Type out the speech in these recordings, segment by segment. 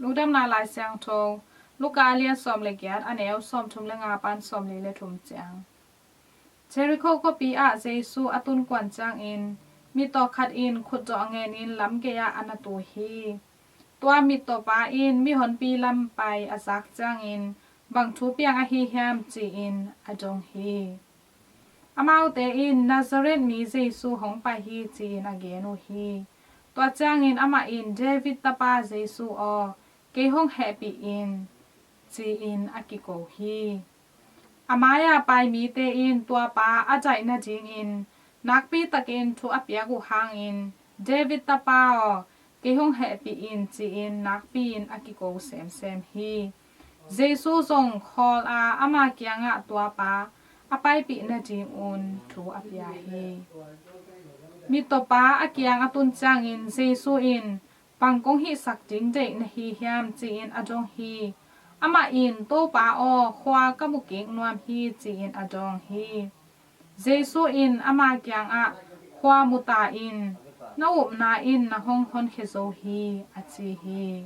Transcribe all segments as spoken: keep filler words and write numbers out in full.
Lungdamna Lai Siangtho, Luka a lian sawm le giat, a neu sawmthum le nga pan sawmli le thum ciang. Jericho khuapi ah Jesu a tun kuan ciangin, mittaw khat in khutdawh ngenin lamgei ah a na tu hi. Tua mittawpa in mihonpi lam pai a zak ciangin, bang thu piang ahi hiam ci-in a dong hi. Amaute in, Nazareth mi Jesu hong pai hi, ci-in a gen uh hi. Tua ciangin amah in, David tapa Jesu aw, kei hong hehpih in, ci-in a kiko hi. A mai-a pai mite in tuapa a daih nadingin nakpi takin thu a piak uh hangin, David tapa aw, kei hong hehpih in, ci-in nakpi-in a kiko semsem hi. Jesu zong khawl a ama kiangah tuapa a paipih nadingun thu a pia hi. Mittawpa a kiang a tun ciangin Jesu in, bang kong hihsak ding deih na hi hiam, ci-in a dong hi. Amah in, Topa aw, khua ka mu kik nuam hi, ci-in a dawng hi. Jesu in ama kiangah, khua mu ta in, na upna in na hong honkhia zo hi, a ci hi.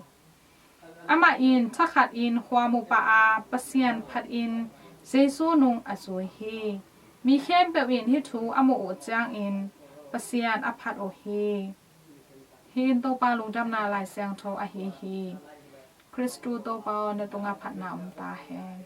Amah in thakhatin khua mu pah a Pasian phatin Jesu nung a zui hi. Mi khempeuh in hih thu a muh uh ciangin Pasian a phat uh hi. Hih in Topa lungdamna Lai Siangtho ahi hi. Khristu Topa aw, na tungah phatna om ta hen.